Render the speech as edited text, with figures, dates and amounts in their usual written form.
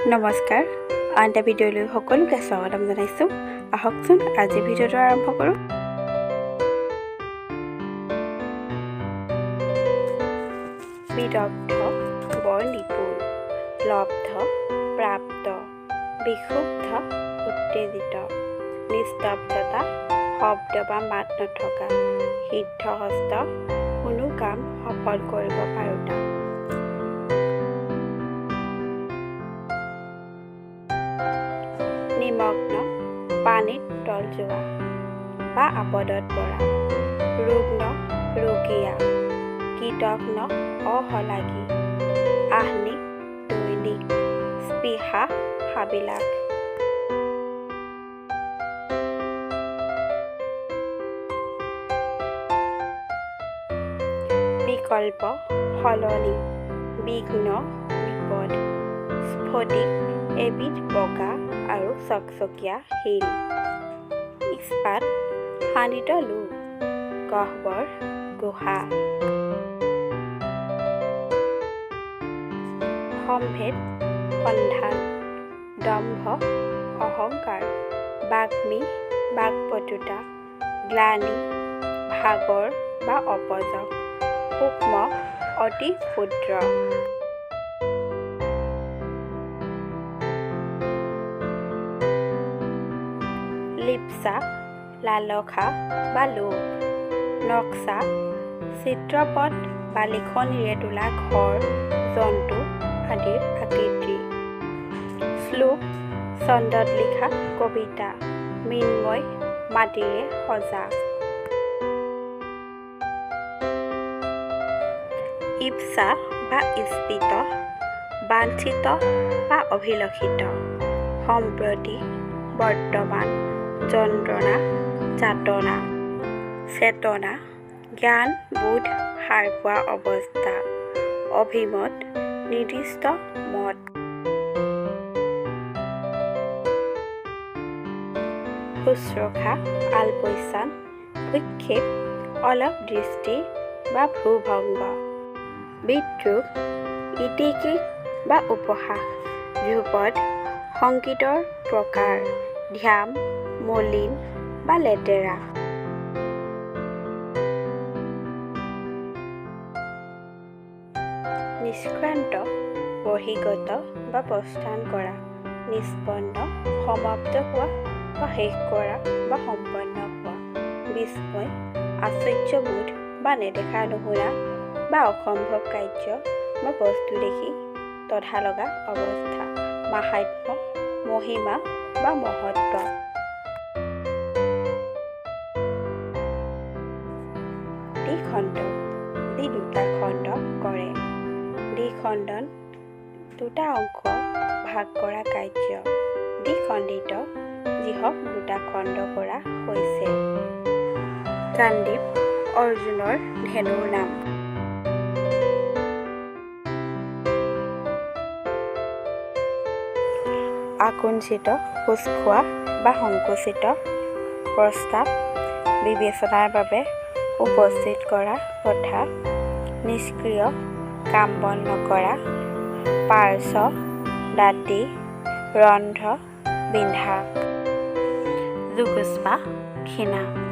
নমস্কাৰ, আন এটা ভিডিঅ'লৈ সকলোকে স্বাগতম জনাইছোঁ। আহকচোন, আজি ভিডিঅ'টো আৰম্ভ কৰোঁ। বিদগ্ধ, বৰ নিপুণ। লব্ধ, প্ৰাপ্ত। বিক্ষুব্ধ, উত্তেজিত। নিস্তব্ধতা, শব্দ বা মাত নথকা। সিদ্ধহস্ত, কোনো কাম সফল কৰিব পাৰোঁতা। নিমগ্ন, পানীত তল যোৱা বা আপদত পৰা। ৰুগ্ন, ৰুগীয়া। কৃতঘ্ন, অশলাগী। আহ্নিক, দৈনিক। স্পৃহা, হাবিয়াস। বিকল্প, সলনি। বিঘ্ন, বিপদ। স্ফটিক, এবিধ বগা আৰু চকচকীয়া শিল। ইস্পাত, শানিত লো। গহ্বৰ, গুহা। সম্ভেদ, সন্ধান। দম্ভ, অহংকাৰ। বাগ্মী, বাকপটুতা। গ্লানি, ভাগৰ বা অপযশ। সূক্ষ্ম, অতি ক্ষুদ্ৰ। লিপ্সা, লালসা বা লোভ। নক্সা, চিত্ৰপট বা লিখনিৰে তোলা ঘৰ, জন্তু আদিৰ আকৃতি। শ্লোক, ছন্দত লিখা কবিতা। মৃন্ময়, মাটিৰে সজা। ঈপ্সা বা ঈপ্সিত, বাঞ্ছিত বা অভিলষিত। সম্প্ৰতি, বৰ্তমান। যন্ত্ৰণা, যাতনা। চেতনা, জ্ঞান, বোধ, সাৰ পোৱা অৱস্থা। অভিমত, নিৰ্দিষ্ট মত। শুশ্ৰূষা, আলপৈচান। ভ্ৰূক্ষেপ, অলপ দৃষ্টি বা ভ্ৰূভংগ। বিদ্ৰূপ, ইতিকিং বা উপহাস। ধ্ৰুপদ, সংগীতৰ প্ৰকাৰ। ধ্যাম, মলিন বা লেতেৰা। নিষ্ক্ৰান্ত, বহিৰ্গত বা প্ৰস্থান কৰা। নিষ্পন্ন, সমাপ্ত হোৱা বা শেষ কৰা বা সম্পন্ন হোৱা। বিস্ময়, আশ্চৰ্যবোধ বা নেদেখা নুশুনা বা অসম্ভৱ কাৰ্য বা বস্তু দেখি তধা লগা অৱস্থা। মাহাত্ম্য, মহিমা বা মহত্ব। দ্বিখণ্ডক, যি দুটা খণ্ড কৰে। দ্বিখণ্ডন, দুটা অংশ ভাগ কৰা কাৰ্য। দ্বিখণ্ডিত, যিহক দুটা খণ্ড কৰা হৈছে। গাণ্ডীৱ, অৰ্জুনৰ ধেনুৰ নাম। আকুঞ্চিত, কোঁচ খোৱা বা সংকুচিত। প্ৰস্তাৱ, বিবেচনাৰ বাবে উপস্থিত কৰা কথা। নিষ্ক্ৰিয়, কাম বন নকৰা। পাৰ্শ্ব, দাঁতি। ৰন্ধ্ৰ, বিন্ধা। জুগুপ্সা, ঘৃণা।